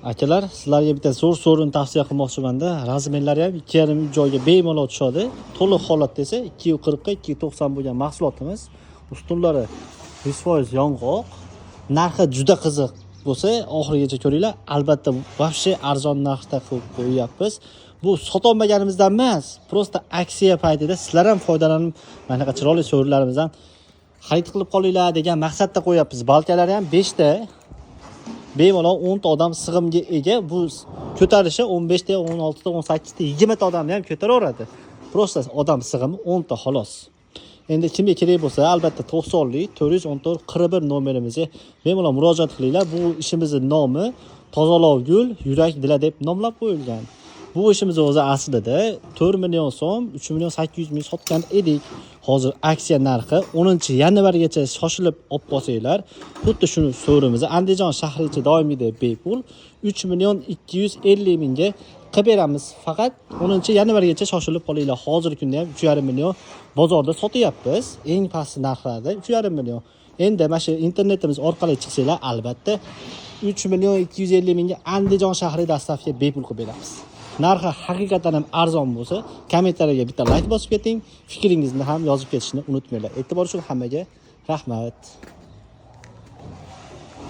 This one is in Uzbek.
Akalar, sizlarga bitta zo'r so'rini tavsiya qilmoqchimanda. Razmerlari ham 2,5 joyga bemalol tushadi. To'liq holatda esa 240 ga 290 bo'lgan mahsulotimiz. Ustunlari 100% yong'oq. Narxi juda qiziq bo'lsa, oxirigacha ko'ringlar. Albatta, вообще arzon narxda qilib qo'yyapmiz. Bu sotolmaganimizdan emas, просто aksiya paytida sizlar ham foydalanib, mana bunaqa chiroyli so'rilarimizdan xarid qilib qolinglar degan maqsadda qo'yyapmiz. Balkalari ham 5 ta, bemalol 10 ta odam sig'imga ega. Bu ko'tarishi 15 ta, 16 ta, 18 ta, 20 ta odamni ham ko'taraveradi. Просто odam sig'imi 10 ta xolos. Endi kimga kerak bo'lsa, albatta 90lik 414 41 nomerimizga bemalol murojaat qilinglar. Bu ishimizni nomi Tozalov gul yurak dila deb nomlab qo'yilgan. Bu ishimiz o'zi aslida 4 million so'm, 3 million 800 ming sotgan edik. Hozir aksiya narxi 10 yanvargacha shoshilib olib qolsanglar, xuddi shuni so'rimizni Andijon shahri ichi doimiyda bepul 3 million 250 mingga qilib beramiz. Faqat 10 yanvargacha shoshilib qolinglar. Hozirgi kunda ham 3,5 million bozorda sotyapmiz. Eng past narxlarda 3,5 million. Endi mana shu internetimiz orqali chiqsanglar, albatta 3 million 250 mingga Andijon shahri доставка bepul qilib beramiz. Narxi haqiqatan ham arzon bo'lsa, kommentariyaga bitta layk bosib keting, fikringizni ham yozib ketishni unutmanglar. E'tibor uchun hammaga rahmat.